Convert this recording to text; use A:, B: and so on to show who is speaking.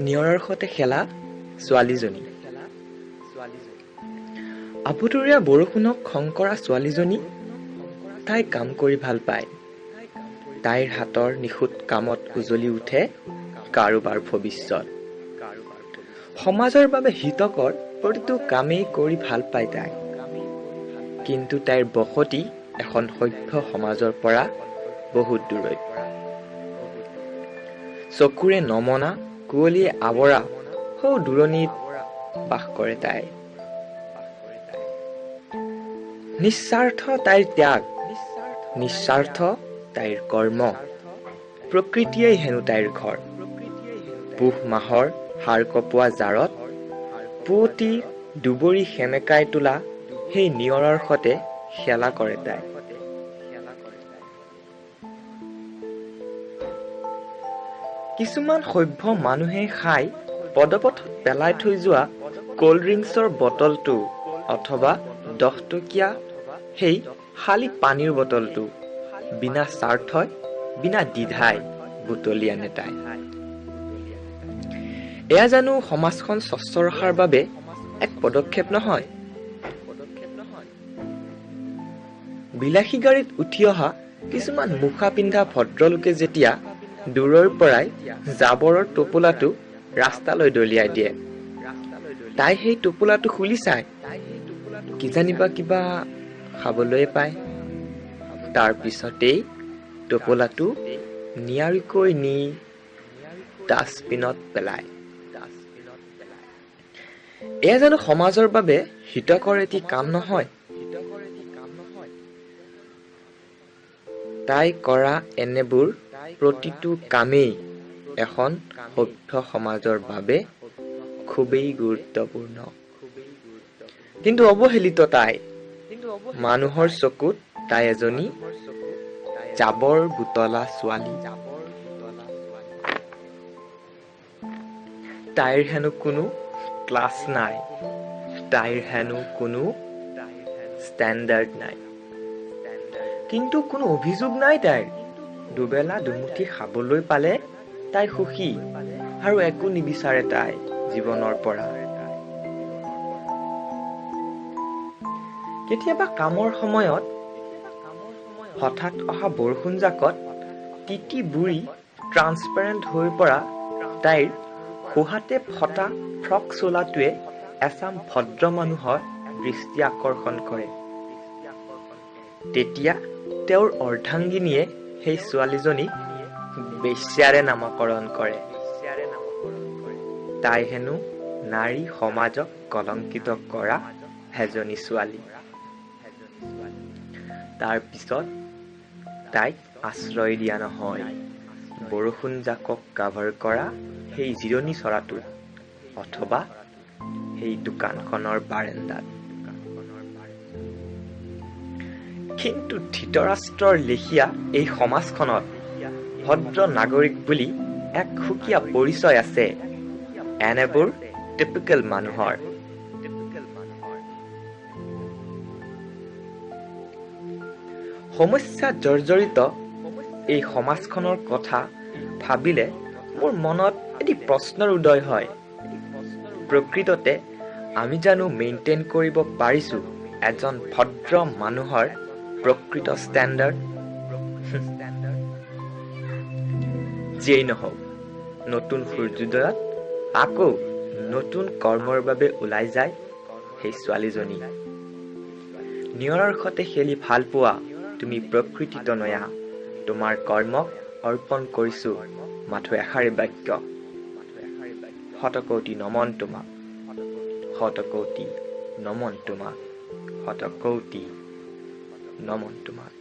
A: নিয়ৰৰ সতে খেলা ছোৱালীজনী। আবতৰীয়া বৰষুণক খং কৰা ছোৱালীজনী, তাই কাম কৰি ভাল পায়। তাইৰ হাতৰ নিখুঁত কামত উজলি উঠে কাৰোবাৰ ভৱিষ্যত। সমাজৰ বাবে হিতকৰ প্ৰতিটো কামেই কৰি ভাল পায় তাই। কিন্তু তাইৰ বসতি এখন সভ্য সমাজৰ পৰা বহুত দূৰৈত। চকুৰে নমনা কুঁৱলীয়ে আৱৰা সৌ দূৰণিত বাস কৰে তাই। নিস্বাৰ্থ তাইৰ ত্যাগ, নিস্বাৰ্থ তাইৰ কৰ্ম। প্ৰকৃতিয়েই হেনো তাইৰ ঘৰ। পুহ মাহৰ হাড় কপোৱা জাৰত পুৱতি দুবৰি সেমেকাই তোলা সেই নিয়ৰৰ সতে খেলা কৰে তাই। কিছুমান সভ্য মানুহে খাই পদপথত পেলাই থৈ যোৱা কল্ড ড্ৰিংকছৰ বটলটো অথবা 10 টকীয়া সেই খালী পানীৰ বটলটো বিনা স্বাৰ্থই, বিনা দ্বিধাই বুটলি আনে তাই। এয়া জানো সমাজখন স্বচ্ছ ৰখাৰ বাবে এক পদক্ষেপ নহয়? বিলাসী গাড়ীত উঠি অহা কিছুমান মুখা পিন্ধা ভদ্ৰলোকে যেতিয়া দূৰৰ পৰাই জাবৰৰ টোপোলাটো ৰাস্তালৈ দলিয়াই দিয়ে, তাই সেই টোপোলাটো খুলি চায়, কিজানিবা কিবা খাবলৈ পায়। তাৰ পিছতেই টোপোলাটো নিয়াৰিকৈ নি ডাষ্টবিনত পেলায়। এয়া জানো সমাজৰ বাবে হিতকৰ এটি কাম নহয়? তাই কৰা এনেবোৰ প্ৰতিটো কামেই এখন সভ্য সমাজৰ বাবে খুবেই গুৰুত্বপূৰ্ণ। কিন্তু অৱহেলিত তাই। মানুহৰ চকুত তাই এজনী জাবৰ বুটলা ছোৱালী। তাইৰ হেনো কোনো ক্লাছ নাই, তাইৰ হেনো কোনো ষ্টেণ্ডাৰ্ড নাই। কিন্তু কোনো অভিযোগ নাই তাইৰ। দুবেলা দুমুঠি খাবলৈ পালে তাই সুখী, আৰু একো নিবিচাৰে তাই জীৱনৰ পৰা। কেতিয়াবা কামৰ সময়ত হঠাৎ অহা বৰষুণজাকত তিতি বুৰি ট্ৰান্সপেৰেণ্ট হৈ পৰা তাইৰ সোঁহাতে ফটা ফ্ৰক চোলাটোৱে এচাম ভদ্ৰ মানুহৰ দৃষ্টি আকৰ্ষণ কৰে। তেতিয়া তেওঁৰ অৰ্ধাংগিনীয়ে সেই ছোৱালীজনীক বেশ্যাৰে নামকৰণ কৰে। তাই হেনো নাৰী সমাজক কলংকিত কৰা এজনী ছোৱালী। তাৰ পিছত তাইক আশ্ৰয় দিয়া নহয় বৰষুণজাকক কাভাৰ কৰা সেই জিৰণি চৰাটোত অথবা সেই দোকানখনৰ বাৰেণ্ডাত। কিন্তু ধৃতৰাষ্ট্ৰৰ লেখীয়া এই সমাজখনত ভদ্ৰ নাগৰিক বুলি এক সুকীয়া পৰিচয় আছে এনেবোৰ টিপিকেল মানুহৰ। সমস্যা জৰ্জৰিত এই সমাজখনৰ কথা ভাবিলে মোৰ মনত এটি প্ৰশ্নৰ উদয় হয়। প্ৰকৃততে আমি জানো মেইনটেইন কৰিব পাৰিছো এজন ভদ্ৰ মানুহৰ প্ৰকৃত ষ্টেণ্ডাৰ্ড? যিয়েই নহওক, নতুন সূৰ্যোদয়ত আকৌ নতুন কৰ্মৰ বাবে ওলাই যায় সেই ছোৱালীজনী। নিয়ৰৰ সতে খেলি ভাল পোৱা তুমি প্ৰকৃতি তনয়া, তোমাৰ কৰ্মক অৰ্পণ কৰিছো মাথো এষাৰি বাক্য। শতকৌটি নমন তোমাক, শতকৌটি নমন তোমাক, শতকৌটি নমন তোমাক।